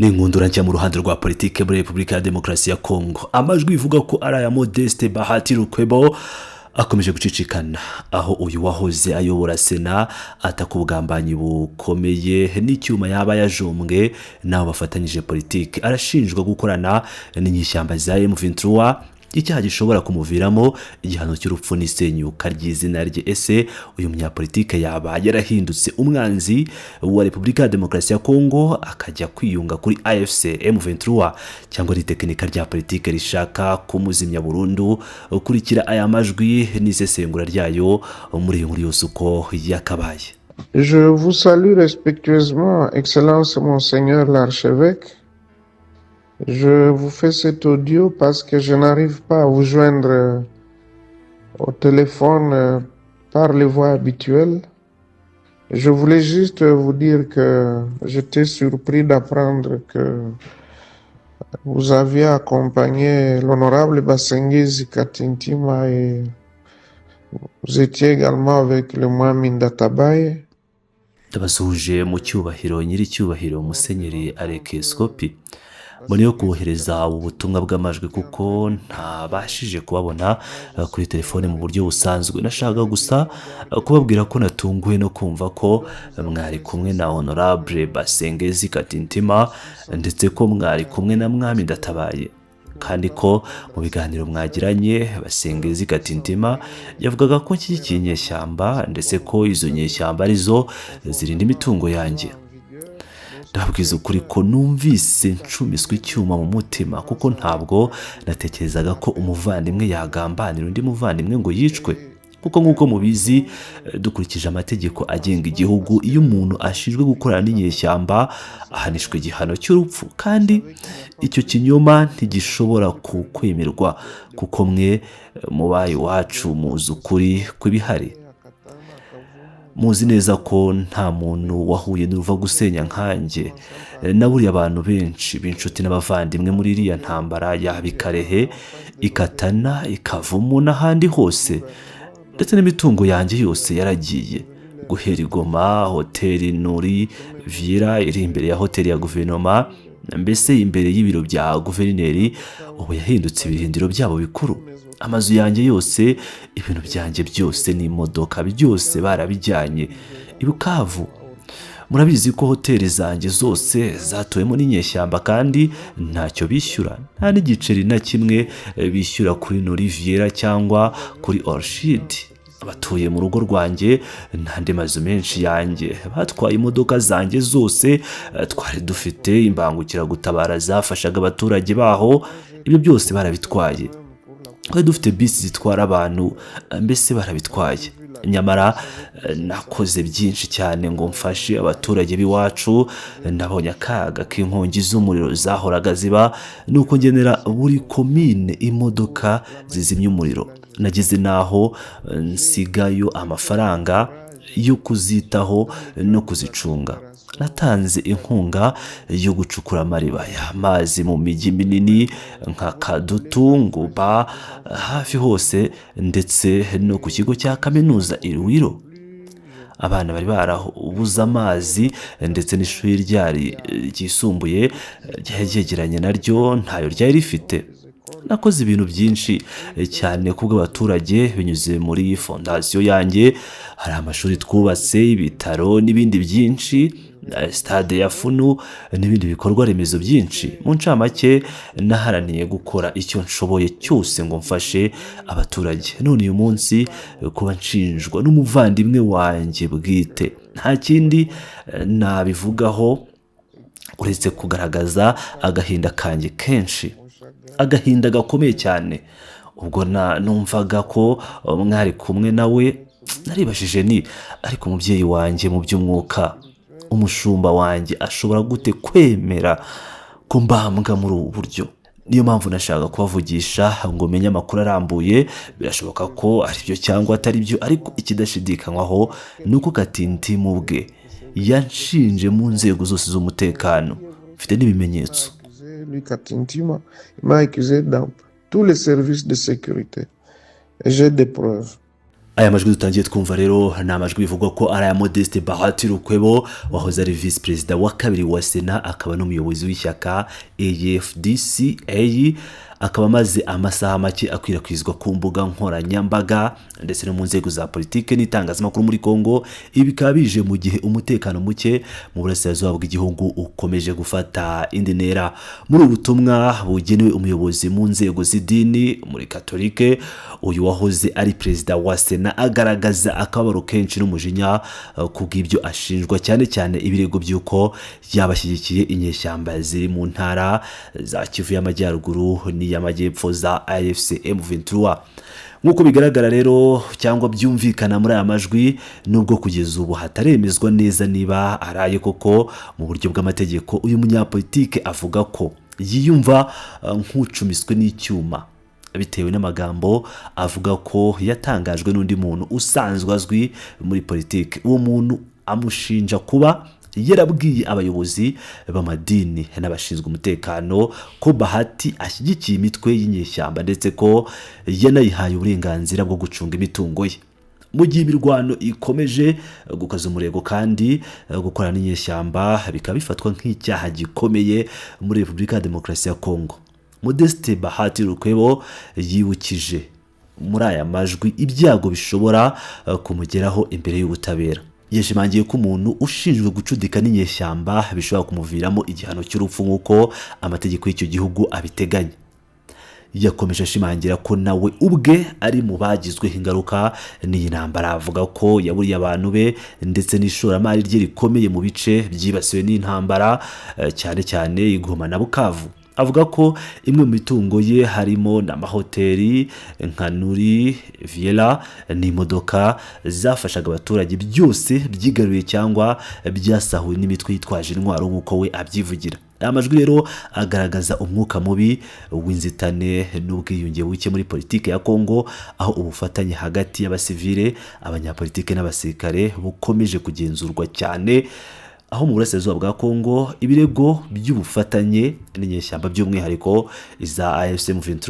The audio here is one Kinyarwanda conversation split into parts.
N'inkundura nshya mu ruhande rwa politike muri Repubulika ya Demokarasi ya Kongo. Amajwi ivuga ko ari aya Modeste Bahati Lukwebo akomeje gucicikana, aho uyu wahoze ayobora Sena ataka ubugambanyi bukomeye n'icyuma yaba yajombwe n'abo bafatanyije politike. Arashinjwa gukorana n'inyishyamba za M23, icyaha gishobora kumuviramo igihano cy'urupfu n'isenyuka ry'izina rye. Ese uyu munyapolitike yaba yarahindutse umwanzi wa Repubulika ya Demokarasi ya Kongo, akajya kwiyunga kuri AFC M23, cyangwa ari itekinika rya politike rishaka kumuzimya burundu? Ukurikira aya majwi n'isesengura ryayo muri iyi nkuru yose uko yakabaye. Je vous salue respectueusement, Excellence Monseigneur l'archevêque. Je vous fais cet audio parce que je n'arrive pas à vous joindre au téléphone par les voies habituelles. Je voulais juste vous dire que j'étais surpris d'apprendre que vous aviez accompagné l'honorable Basengezi Katintima et vous étiez également avec le Mwami Ndatabaye. Ndabasuhuje mu cyubahiro, nyiricyubahiro Musenyeri Arekeskopi. Mbone kohereza ubu butumwa bw'amajwi kuko ntabashije kubabona kuri telefone mu buryo busanzwe. Nashaka gusa kubabwira ko natunguwe no kumva ko mwari kumwe na Honorable Basengezi Katintima, ndetse ko mwari kumwe na Mwami Ndatabaye, kandi ko mu biganiro mwagiranye Basengezi Katintima yavugaga ko nshyigikiye inyeshyamba, ndetse ko izo nyeshyamba arizo zirinda imitungo yanjye. Ndababwiza ukuri ko numvise ncumiswe icyuma mu mutima, kuko ntabwo natekerezaga ko umuvandimwe yagambanira undi muvandimwe ngo yicwe. Kuko nk'uko mubizi, dukurikije amategeko agenga igihugu, iyo umuntu ashinjwe gukorana n'inyeshyamba ahanishwa igihano cy'urupfu, kandi icyo kinyoma ntigishobora kwemerwa, kuko mwe mubaye iwacu muzi ukuri kw'ibihari. Muzi neza ko nta muntu wahuye n'uruva gusenya nkanjye. Naburiye abantu benshi b'inshuti n'abavandimwe muri iriya ntambara, yaba i Kalehe, i Katana, i Kavumu n'ahandi hose, ndetse n'imitungo yanjye yose yaragiye. Guhera i Goma, hoteli Nuri Vira iri imbere ya hoteli ya guverinoma, mbese imbere y'ibiro bya guverineri, ubu yahindutse ibirindiro byabo bikuru. Amazu yanjye yose, ibintu byanjye byose n'imodoka, byose barabijyanye. I Bukavu, murabizi ko hoteli zanjye zose zatuwemo n'inyeshyamba kandi ntacyo bishyura, nta n'igiceri na kimwe bishyura kuri Noriviera cyangwa kuri Orchid. Batuye mu rugo rwanjye n'andi mazu menshi yanjye. Batwaye imodoka zanjye zose twari dufite, imbangukiragutabara zafashaga abaturage baho, ibyo byose barabitwaye. Twari dufite bisi zitwara abantu, mbese barabitwaye. Nyamara nakoze byinshi cyane ngo mfashe abaturage b'iwacu. Nabonye akaga k'inkongi z'umuriro zahoraga ziba, nuko ngenera buri komine imodoka zizimya umuriro. Nageze n'aho nsigayo amafaranga yo kuzitaho no kuzicunga. Natanze inkunga yo gucukura amariba y'amazi mu mijyi minini nka Kadutu, Nguba, hafi hose, ndetse no ku kigo cya kaminuza i Lwiro. Abana bari barabuze amazi, ndetse n'ishuri ryari ryisumbuye ryari ryegeranye naryo ntayo ryari rifite. Nakoze ibintu byinshi cyane kubw'abaturage binyuze muri fondasiyo yanjye. Hari amashuri twubatse, ibitaro n'ibindi byinshi, stade ya Funu n'ibindi bikorwa remezo byinshi. Mu ncamake, naharaniye gukora icyo nshoboye cyose ngo mfashe abaturage. None uyu munsi kuba nshinjwa n'umuvandimwe wanjye bwite, nta kindi nabivugaho uretse kugaragaza agahinda kanjye kenshi, agahinda gakomeye cyane. Ubwo numvaga ko mwari kumwe nawe, naribajije ni ariko umubyeyi wanjye mu by'umwuka, umushumba wanjye, ashobora gute kwemera ko mbambwa muri ubu buryo? Niyo mpamvu nashaka kubavugisha ngo menye amakuru arambuye. Birashoboka ko ari byo cyangwa atari byo, ariko ikidashidikanywaho ni uko Katintimu ubwe yanshinje mu nzego zose z'umutekano. Mfite n'ibimenyetso. Lui, Katintima, il m'a accusé dans tous les services de sécurité. Et j'ai des preuves. Aya majwi dutangiye twumva rero ni amajwi bivugwa ko ari aya Modeste Bahati Lukwebo, wahoze ari visi perezida wa kabiri wa Sena, akaba n'umuyobozi w'ishyaka AFDCA, akaba amaze amasaha make akwirakwizwa ku mbuga nkoranyambaga ndetse no mu nzego za politiki n'itangazamakuru muri Congo. Ibi bikaba bije mu gihe umutekano muke mu burasirazuba bw'igihugu ukomeje gufata indi ntera. Muri ubu butumwa bugenewe umuyobozi mu nzego z'idini muri Katolike, uyu wahoze ari perezida wa Sena agaragaza akababaro kenshi n'umujinya kubw'ibyo ashinjwa, cyane cyane ibirego by'uko yabashyigikiye inyeshyamba ziri mu ntara za Kivu y'Amajyaruguru n'iy'Amajyepfo za AFC M23. Nk'uko bigaragara rero cyangwa byumvikana muri aya majwi, nubwo kugeza ubu hataremezwa neza niba araye koko mu buryo bw'amategeko, uyu munyapolitike avuga ko yiyumva nk'ucumiswe n'icyuma bitewe n'amagambo avuga ko yatangajwe n'undi muntu usanzwe azwi muri politiki. Uwo muntu amushinja kuba yarabwiye abayobozi b'amadini n'abashinzwe umutekano ko Bahati ashyigikiye imitwe y'inyeshyamba, ndetse ko yanayihaye uburenganzira bwo gucunga imitungo ye. Mu gihe imirwano ikomeje gukaza umurego kandi gukorana n'inyeshyamba bikaba bifatwa nk'icyaha gikomeye muri Repubulika ya Demokarasi ya Kongo, Modeste Bahati Lukwebo yibukije muri aya majwi ibyago bishobora kumugeraho imbere y'ubutabera. Yashimangiye ko umuntu ushinjwe gucudika n'inyeshyamba bishobora kumuviramo igihano cy'urupfu nk'uko amategeko y'icyo gihugu abiteganya. Yakomeje ashimangira ko nawe ubwe ari mu bagizweho ingaruka n'iyi ntambara, avuga ko yaburiye abantu be ndetse n'ishoramari rye rikomeye mu bice byibasiwe n'intambara, cyane cyane i Goma na Bukavu. Avuga ko imwe mu mitungo ye harimo n'amahoteli nka Nuri Viera n'imodoka zafashaga abaturage, byose byigaruye cyangwa byasahuwe n'imitwe yitwaje intwaro nk'uko we abyivugira. Aya majwi rero agaragaza umwuka mubi w'inzitane n'ubwiyunge buke muri politiki ya Kongo, aho ubufatanye hagati y'abasivile, abanyapolitike n'abasirikare bukomeje kugenzurwa cyane, aho mu burasirazuba bwa Kongo ibirego by'ubufatanye n'inyeshyamba, by'umwihariko iza AFC M23,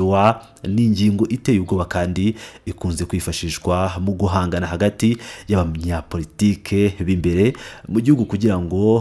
ni ingingo iteye ubwoba kandi ikunze kwifashishwa mu guhangana hagati y'abanyapolitike b'imbere mu gihugu kugira ngo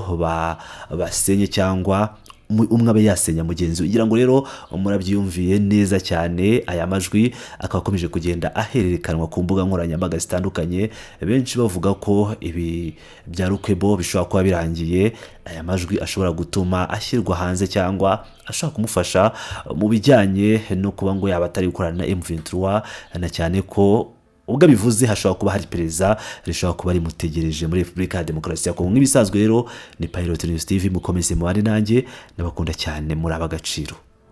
basenye cyangwa umwe abe yasenya mugenzi we. Ngira ngo rero murabyiyumviye neza cyane. Aya majwi akaba akomeje kugenda ahererekanwa ku mbuga nkoranyambaga zitandukanye, benshi bavuga ko ibi bya Lukwebo bishobora kuba birangiye. Aya majwi ashobora gutuma ashyirwa hanze cyangwa ashobora kumufasha mu bijyanye no kuba ngo yaba atari gukorana na M23, na cyane ko ubwo abivuze hashobora kuba hari iperereza rishobora kuba rimutegereje muri Repubulika ya Demokarasi ya Kongo. Nk'ibisanzwe rero ni Pilot News TV, mukomeze mubane nanjye, ndabakunda cyane, muri ab'agaciro.